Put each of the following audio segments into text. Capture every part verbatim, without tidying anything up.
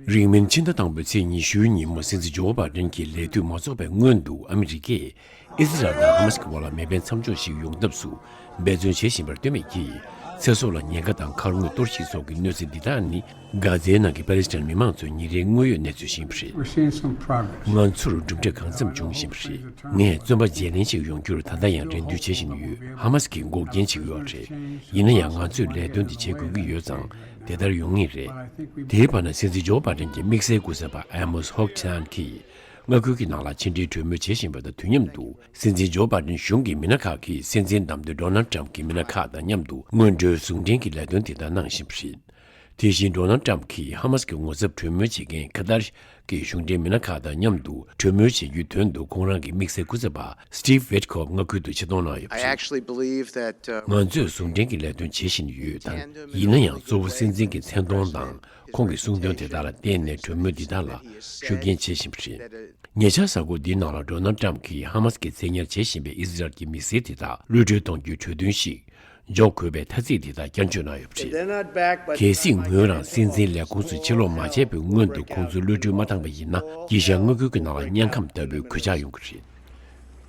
རིང་མིན་ཕྱི་ཟླ་དང་པོའི་ཚེས་ཉི་ཤུའི་ཉིན་མོ་སྲིད་འཛིན་ཇོ་བྷ་ཌེན་གྱི་ལས་དུས་མ་རྫོགས་པའི་སྔོན་དུ་ཨ་མི་རི་ཀས་ཨི་ཟི་རལ་དང་ཧ་མ་སི་ཀྱི་བར་ལ་མེ་འཕེན་མཚམས་འཇོག་ཞིག་ཡོང་ཐབས་སུ་འབད་བརྩོན་བྱེད་བཞིན་པར་ལྟོས་མེད་ཀྱིས་ཚེ་སྲོག་ལ་ཉེན་ཁ་དང་མཁར་རྔོག་གཏོར་བཤིག་སོགས་ཀྱི་གནོད་འཚེ་འདི་དག་ནི། གྷ་ཛའི་ནང་གི་པ་ལི་སི་ཐན་མི་མང་ཚོའི་ཉིན་རེའི་དངོས་ཡོད་གནས་ཚུལ་ཞིག་ཡིན་པ་རེད། We're seeing some progress. ང་ཚོར་གྲུབ་འབྲས་གང་འཚམ་བྱུང་བཞིན་པ་རེད། ངས་བཙོན་པ་བརྗེ་ལེན་ཞིག་ཡོང་རྒྱུར་ད་ལྟ་ཡང་རེ་འདུན་བྱེད་བཞིན་ཡོད། ཧ་མ་སི་ཀྱིས་འགོག་རྐྱེན་བྱེད་ཀྱི་ཡོད་རེད། ཡིན་ན་ཡང་ང་ཚོས་ལས་དོན་འདི་བྱེད་དགོས་ཀྱི་ཡོད་ཙང་དེ་ལྟར་ཡོང་ངེས་རེད། དེའི་བར་ན་སྲིད་འཛིན་ཇོ་བྷ་ཌེན་གྱི་དམིགས་བསལ་སྐུ་ཚབ་པ་ཨེ་མོས་ཧོག་ཆི་ནན་གྱིས་མངའ་ཁུལ་གྱི་ནང་ལ་ཕྱི་འབྲེལ་གྲོས་མོལ་བྱེད་བཞིན་པ་དང་དུས་མཉམ་དུ་སྲིད་འཛིན་ཇོ་བྷ་ཌེན་གཞུང་གི་མི་སྣ་ཁག་གིས་སྲིད་འཛིན་བདམས་ཐོན་ཌོ་ནལ་ཊམ་གྱི་མི་སྣ་ཁག་དང་མཉམ་དུ་སྔོན་འགྲོའི་ཟུང་འབྲེལ་གྱི་ལས་དོན་དེ་དག་གནང་བཞིན་པ་རེད། དེ་བཞིན་ཌོ་ནལ་ཊམ་གྱིས་ཧ་མ་སི་ཀྱི་ངོ་ཚབ་གྲོས་མོལ་བྱེད་མཁན་ཁ་ཏར་གྱི་གཞུང་འབྲེལ་མི་སྣ་ཁག་དང་མཉམ་དུ་གྲོས་མོལ་བྱེད་རྒྱུའི་དོན་དུ་ཁོང་རང་གི་དམིགས་བསལ་སྐུ་ཚབ་པ་Steve Witkoff་མངའ་ཁུལ་དུ་ཆེད་གཏོང་གནང་ཡོད་པ་I རེད། Actually believe that, uh, ང་ཚོས་ཟུང་འབྲེལ་གྱི་ལས་དོན་བྱེད་བཞིན་ཡོད་དམ། ཡིན་ན་ཡང་གཙོ་བོ་སྲིད་འཛིན་གྱི་མཚན་མཐོང་དང་ཁོང་གི་གསུང་དོན་དེ་དག་ལ་བརྟེན་ནས་གྲོས་མོལ་འདི་དག་ལ་ཤུགས་རྐྱེན་བྱེད་བཞིན་པ་རེད། ཉེ་ཆར་གཟའ་འཁོར་འདིའི་ནང་ལ་ཌོ་ནལ་ཊམ་གྱིས་ཧ་མ་སི་ཀྱིས་བཙན་ཉར་བྱེད་བཞིན་པའི་ཨི་ཟི་རལ་གྱི་མི་སེར་དེ་དག་གློད་གྲོལ་གཏོང་རྒྱུའི་གྲོས་མཐུན་ཞིག་འཇོག་དགོས་པའི་ཐ་ཚིག་དེ་དག་བསྐྱར་བརྗོད་གནང་ཡོད་པ་རེད། They're not backed by གལ་སྲིད་ངོས་རང་སྲིད་འཛིན་ལས་ཁུངས་སུ་ཕྱིར་ལོག་མ་བྱས་པའི་སྔོན་དུ་ཁོང་ཚོ་གློད་གྲོལ་མ་བཏང་པ་ཡིན་ན་དཀྱིལ་ཤར་མངའ་ཁུལ་གྱི་ནང་ལ་དམྱལ་ཁམས་ལྟ་བུའི་གོད་ཆག་ཡོང་གི་རེད།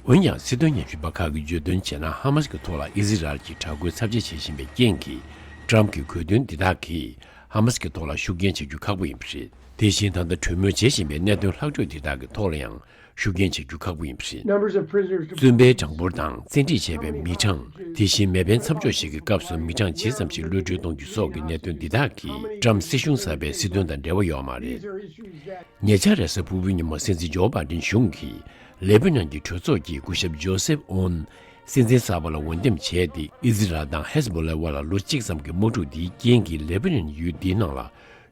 འོན་ཀྱང་སྲིད་དོན་ཉམས་ཞིབ་པ་ཁག་གིས་བརྗོད་དོན་བྱས་ན་ཧ་མ་སི་ཀྱི་ཐོག་ལ་ཨི་ཟི་རལ་གྱིས་དྲག་རྒོལ་ཚབས་ཆེ་བྱེད་བཞིན་པའི་རྐྱེན་གྱིས་ཊམ་གྱི་གོ་དོན་འདི་དག་གིས་ཧ་མ་སི་ཀྱི་ཐོག་ལ་ཤུགས་རྐྱེན་བྱེད་རྒྱུ་ཁག་པོ་ཡིན་པ་རེད། དེ་བཞིན་ད་ལྟ་གྲོས་མོལ་བྱེད་བཞིན་པའི་གནད་དོན་ལྷག་འཕྲོས་འདི་དག་གི་ཐོག་ལ་ཡང་ཤུགས་རྐྱེན་བྱེད་རྒྱུ་ཁག་པོ་ཡིན་པ་རེད། Numbers of prisoners བཙོན་པའི་གྲངས་འབོར་དང་བཙན་ཁྲིད་བྱས་པའི་མི་གྲངས། དེ་བཞིན་མེ་འཕེན་མཚམས་འཇོག་ཞིག་གི་སྐབས་སུ་མི་གྲངས་ཇི་ཙམ་ཞིག་གློད་གྲོལ་གཏོང་རྒྱུ་སོགས་ཀྱི་གནད་དོན་འདི་དག་གིས་ཊམ་སྲིད་གཞུང་གསར་པའི་སྲིད་དོན་དང་འབྲེལ་བ་ཡོད་མ་རེད། ཉེ་ཆར་རེས་གཟའ་ཕུར་བུའི་ཉིན་མོ་སྲིད་འཛིན་ཇོ་བྷ་ཌེན་གཞུང་གིས་ལེ་པ་ནན་གྱི་གྲོས་ཚོགས་ཀྱི་སྐུ་ཞབས་ཇོ་སེབ་ཨོན་སྲིད་འཛིན་གསར་པ་ལ་འོས་འདེམས་བྱས་ཏེ་ཨི་ཟི་རལ་དང་ཧེ་ཟ་བྷོ་ལའི་དབར་ལ་ལོ་གཅིག་ཙམ་གྱི་དམག་འཁྲུག་འདིའི་རྐྱེན་གྱིས་ལེ་པ་ནན་ཡུལ་འདིའི་ནང་ལ་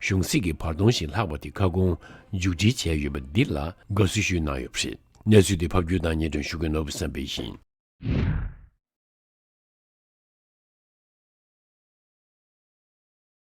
གཞུང་སྲིད་ཀྱི་བར་སྟོང་ཞིག་ལྷག་པ་དེ་ཁ་སྐོང་མཇུག་སྒྲིལ་བྱས་ཡོད་པ་འདི་ལ་དགའ་བསུ་ཞུས་གནང་ཡོད་པ་རེད། གནས་ཚུལ་འདི་ཕབ་སྒྱུར་དང་སྙན་སྒྲོན་ཞུ་མཁན་ནོར་བུ་བསམ་འཕེལ་ཡིན།